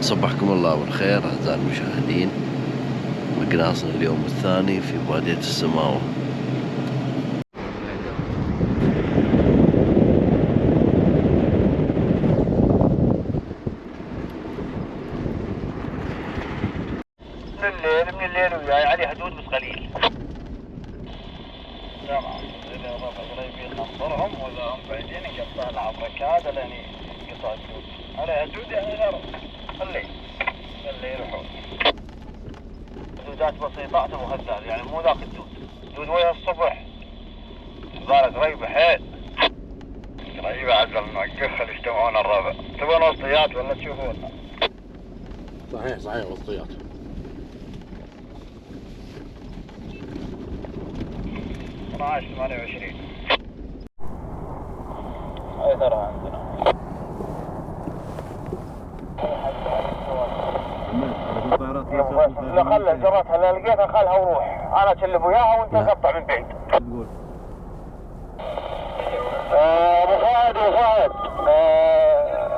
صبحكم الله بالخير أعزائي المشاهدين. مقناصنا اليوم الثاني في بادية السماوة. من الليل وياي عليه حدود بس قليل. تمام. إذا ربع قريبين ننظرهم وإذا هم بعيدين نقطع العبركات لين يقطع الدود. على حدود يعني اللي يروحون. دودات بسيطة أعتبر هذا يعني مو ذاك الدود. دود ويا الصبح. بالك قريبة حيل. قريبة عزل نوقفها يجتمعون الربع. تبون وسطيات ولا تشوفون؟ صحيح وسطيات. 12-28 هاي ترى عندنا لا خلها جرتها لا لقيتها خلها وروح انا اشلب وياها وانت قطع من بعيد. تقول ابو فهد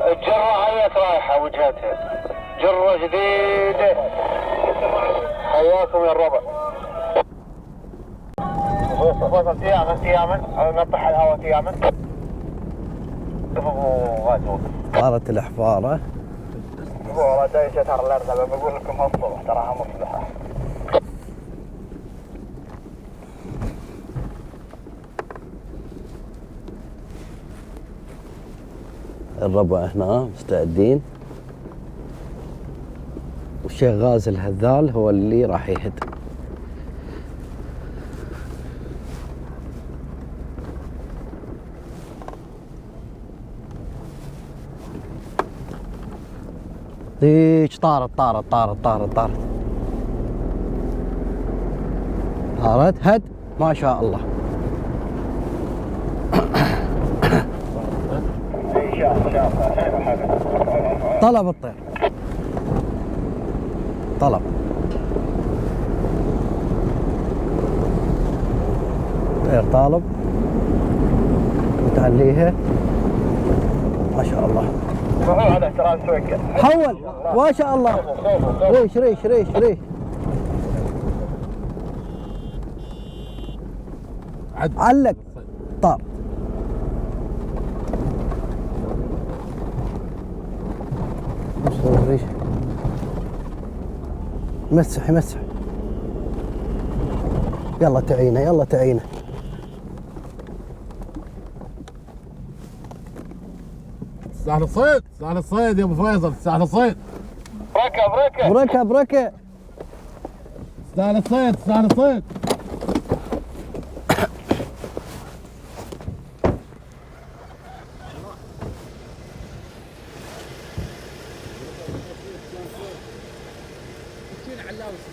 الجرة هيت رايحة وجهتها جرة جديدة. حياكم يا الربع. فصل تياما نطح الهواء تياما. طارت الحفارة. والله دايشة ترى الأرض بقول لكم الصبح تراها مصلحة. الربع هنا مستعدين، والشيخ غازي الهذال هو اللي راح يهد. ذيك طارت هد ما شاء الله. طلب الطير طالب وتعليها ما شاء الله. هذا ترى سويك حول ما شاء الله. ريش علق طار. ريش مسح يلا تعينه. سهل الصيد يا ابو فيصل. سهل الصيد. بركة سهل الصيد.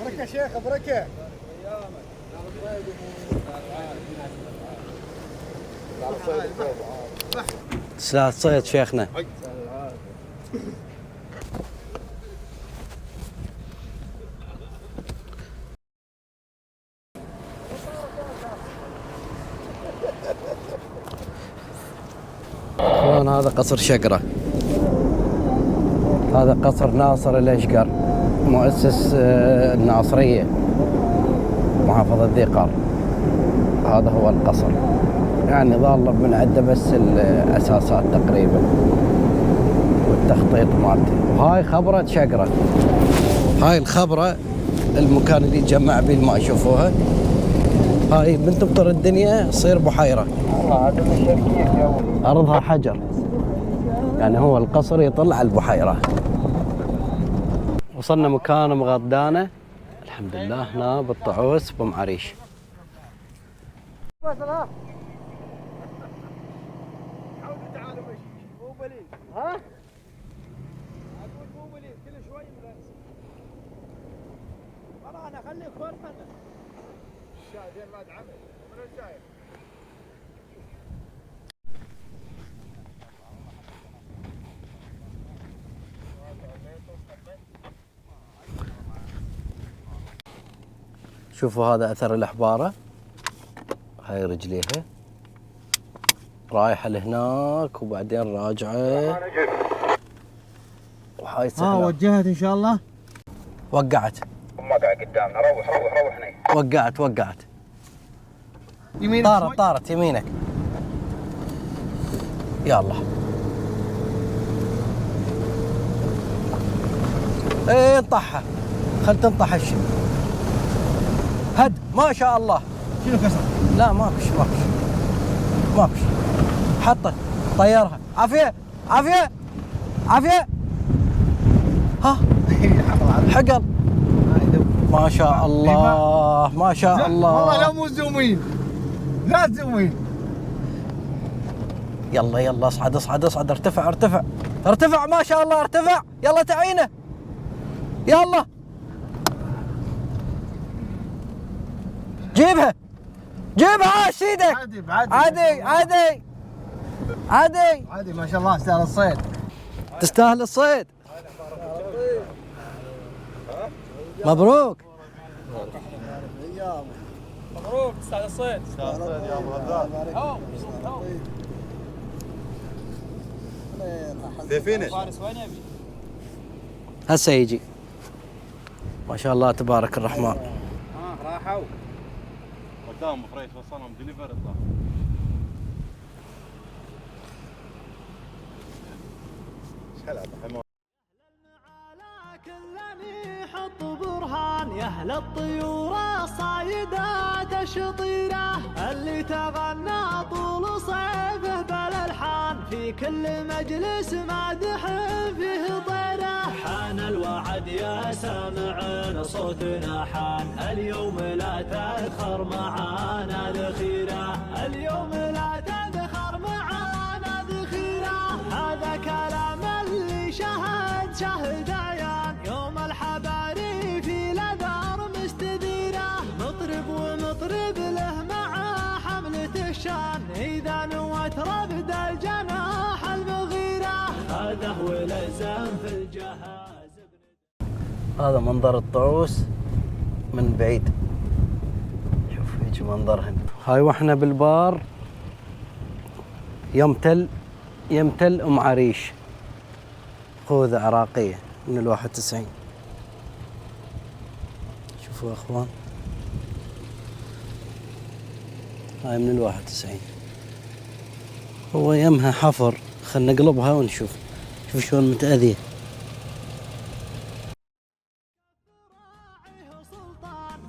بركة شيخ بركة. سلاح صيد شيخنا. اخوان هذا قصر شقرة، هذا قصر ناصر الاشقر مؤسس الناصرية محافظة ذي قار. هذا هو القصر، يعني ظل من عنده بس الأساسات تقريبا والتخطيط مالته. وهاي خبرة شقرة، هاي الخبرة المكان اللي يتجمع به الماء. شوفوها هاي من تمطر الدنيا تصير بحيرة. أرضها حجر، يعني هو القصر يطل على البحيرة. وصلنا مكان مغدانة الحمد لله هنا بالطعوس بمعريش. ها؟ اقول مو بليد كل شوي مدرس. انا خليك فرحنا. الشاي زين بعد عمل. من الشاي. شوفوا هذا اثر الاحباره، هاي رجليها رايحه لهناك وبعدين راجعه. وهاي سهلة. وجهت ان شاء الله. وقعت. ما قاعد قدامنا. روح هني. وقعت. يمينك طارت يمينك. يلا. ايه انطحها. خل تنطح الشيء. هد ما شاء الله. شنو كسر؟ لا ماكش. حطت طيرها. عافية. ها حقل. ما شاء الله. والله لا مو زومين. لا تزومين. يلا اصعد. ارتفع ما شاء الله. ارتفع. يلا تعينه. يلا جيبها عاش ايدك. عادي ما شاء الله استاهل الصيد. تستاهل الصيد. مبروك تستاهل الصيد. يا ابو غزال. فينش فارس وين يبي؟ هسه يجي. ما شاء الله تبارك الرحمن. راحوا قدام فريش وصلهم ديليفر اطلع. يحط برهان يا اهل الطيور الصايدات الشطيره اللي تغنى طول صيفه بالالحان في كل مجلس مادح فيه طيره. حان الوعد يا سامعين صوتنا حان اليوم لا تذخر معانا ذخيره. هذا كلام اللي شهد عيان يوم الحباري في لدار مستديره. مطرب له مع حملة الشان إذا نوت ربد الجناح المغيرة. هذا هو لزم في الجهاز. هذا منظر الطعوس من بعيد. شوف يجي منظرهن. هاي واحنا بالبار يمتل ام عريش. خوذة عراقية من 91. شوفوا يا اخوان هاي من 91. هو يمها حفر. خلنا نقلبها ونشوف. شوف شلون متأذية.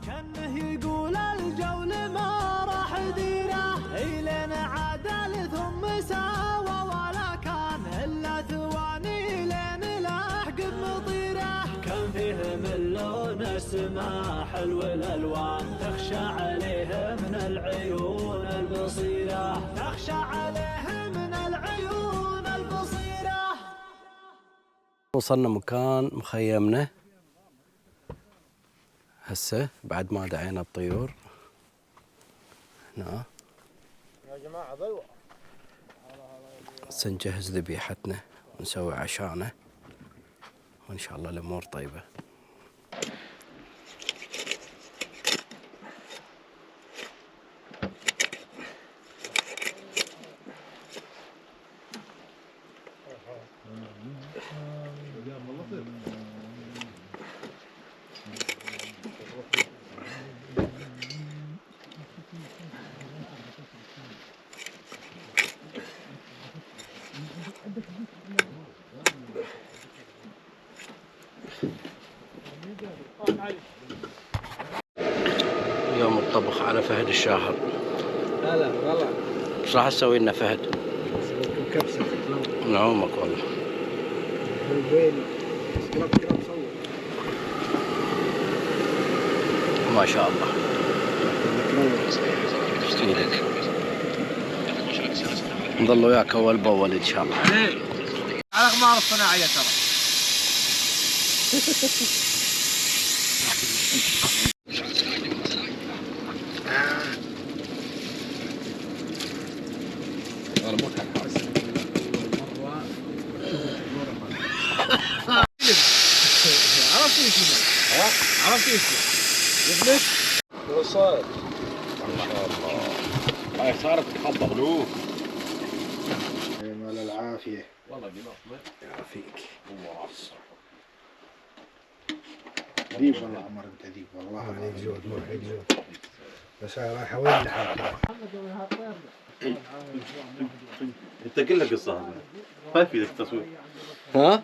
كانه يقول الجول ما راح يديره إلين عدل ثم ساوى ولا كان إلا ثواني لين لاحق بمطيره. كان فيه من لون السما حلو الألوان تخشى عليه من العيون البصيرة. وصلنا مكان مخيمنا هسه بعد ما دعينا الطيور هنا. يا جماعه ضيوه. هسه نجهز ذبيحتنا ونسوي عشانا وان شاء الله الامور طيبه. اليوم الطبخ على فهد الشاهر. لا والله. ايش راح تسوي لنا فهد؟ كبسه. نعومك والله. ما شاء الله. ايدك. نظل وياك اول باول ان شاء الله. على اقمار الصناعيه ترى. عرفت ايش يفلت وصاد. ما شاء الله. هاي صارت تخبط له. مال العاب. العافية. والله قناص يعافيك. ذيب والله عمر انت ذيب والله. عليك زود مرحب زود. بس رايحة وين لحالك؟ انت كلها قصه هذه ما يفيدك التصوير. ها؟